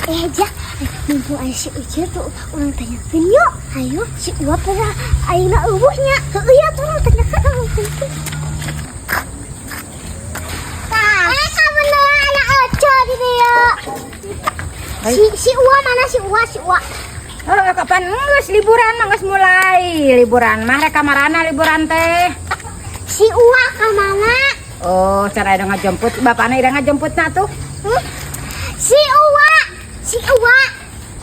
Eh, ja, mumpung aya si Uce tuh, urang tanyakeun yuk. Ayo, si Uwa pernah ayeuna euweuh nya. Heueuh ya tuh urang tanyakeun, urang tanyakeun. Tah, eh, kabeneran anak Ece di dieu. Si si Uwa mana si Uwa, si Uwa? Oh, kapan geus liburan mah geus mulai. Liburan mah rek kamarana liburan teh? Si Uwa ka mana? Oh, cara ida ngajemput, bapakna ida ngajemputna tuh. Hmm? Si Uwa, si Uwa.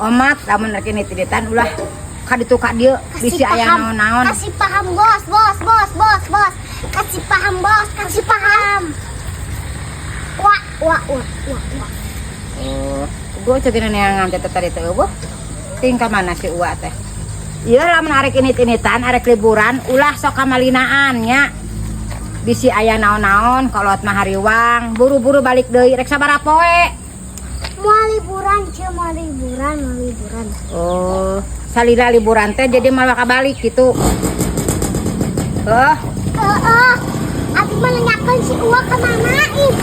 Omat, lamun rek ini tiritan ulah ka ditu ka dieu bisi aya naon-naon. Kasih paham, bos, bos, bos, bos, bos. Kasih paham, bos, kasih paham. Wah, wah, wah, wah, wah. Oh, gua cegina neangan teh tadi teh euweuh. Tingkah mana si Uwa teh? Iya, lamun arek init-initan, arek liburan, ulah sok kamalinaan nya. Bisi aya naon-naon, kolot mah hariwang, buru-buru balik deui, rek sabaraha poe? Mau liburan, ce, mau liburan, mau liburan. Oh, salila liburan teh jadi malah kabalik gitu. Oh, Heeh. Abi mah nanyakeun si Uwa kemana ih.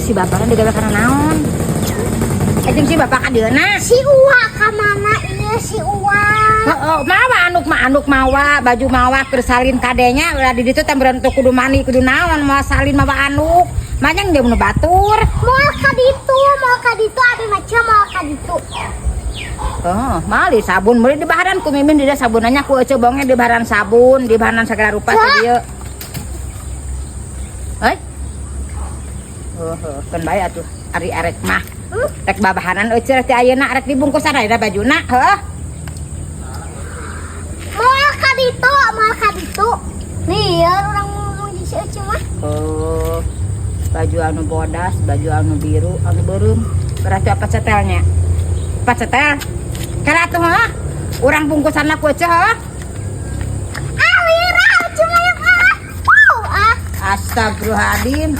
Si bapaknya digawe karena naon? Eh, jeung si bapak ka dieuna. Si Uwa kemana iya si Uwa? Heeh, mawa anduk mah, anduk mawa, baju mawa keur salin kadenya ulah di ditu teh beureun teu kudu mandi, kudu naon, moal salin mawa anduk. Manyang dia nu batur. Moal ka ditu, moal ka ditu abi mah ce, moal ka ditu. Oh, mali sabun meuli di baharan ku mimin di sabunannya ku ece bonge di baharan sabun, di baharan segala rupa teh dieu. Hei. Oh, oh, keun bae atuh ari arek mah. Rek babahanan ece teh ayeuna rek dibungkusan aya bajuna, heuh. Moal ka ditu, moal ka ditu. Lieur urang ngomong di si Ece mah. Oh, baju anu bodas, baju anu biru, anu beureum. Berarti apa setelnya? Apa setel? Kala atuh heuh. Urang bungkusan ku ece heuh. Ah, lieur ah, Ece mah yang ah. Wow, ah. Astagfirullahaladzim.